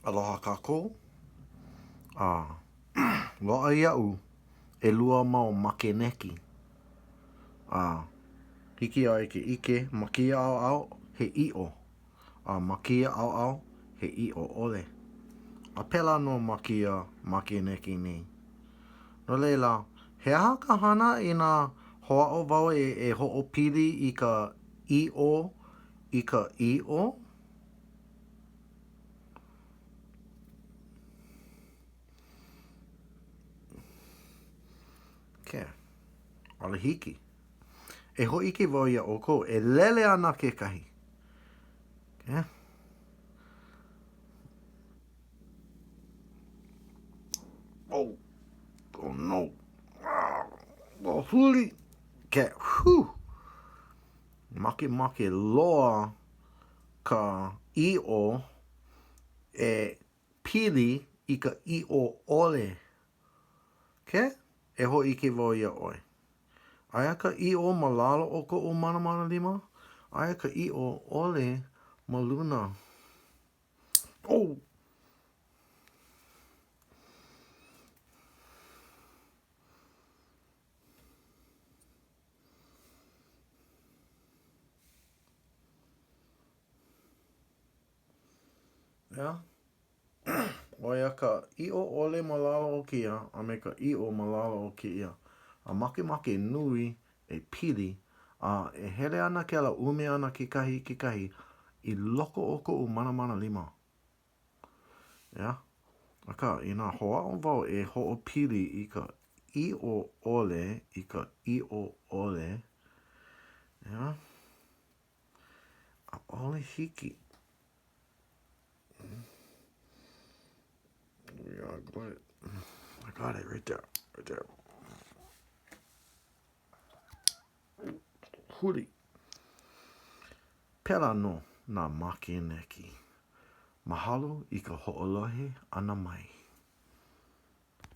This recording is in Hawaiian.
Aloha kākou. A loaʻa iaʻu ʻelua mau makeneki. A hiki iā ʻoe ke ʻike ma kēia ʻaoʻao he ʻiʻo, a ma kēia ʻaoʻao he ʻiʻo ʻole. A pēlā nō ma kēia makeneki nei. No laila, he aha ka hana inā hoʻāʻo wau e, e hoʻopili i ka ʻiʻo i ka ʻiʻo? Okay. ʻAʻole hiki. E hōʻike wau iā ʻoukou, e lele ana kekahi. Okay. Oh, oh no. Ah, oh, huli. Okay. Whew. Makemake loa ka ʻiʻo e pili i ka ʻiʻo ʻole. Okay? E hōʻike wau iā ʻoe. Aia ka ʻiʻo ma lalo o koʻu manamana lima, aia ka ʻiʻo ʻole ma luna. Oh! ʻEā? ʻO ia ka ʻiʻo ʻole ma lalo o kēia a me ka ʻiʻo ma lalo o kēia. A makemake nui e pili, a e hele ana kēlā ʻume ana kekahi i kekahi i loko o koʻu manamana lima. ʻEā? Akā, inā hoʻāʻo wau e hoʻopili i ka ʻiʻo ʻole i ka ʻiʻo ʻole, ʻeā? ʻAʻole hiki. I got it. I got it right there. Right there. Huli. Pēlā nō nā makeneki. Mahalo i ka hoʻolohe ʻana mai.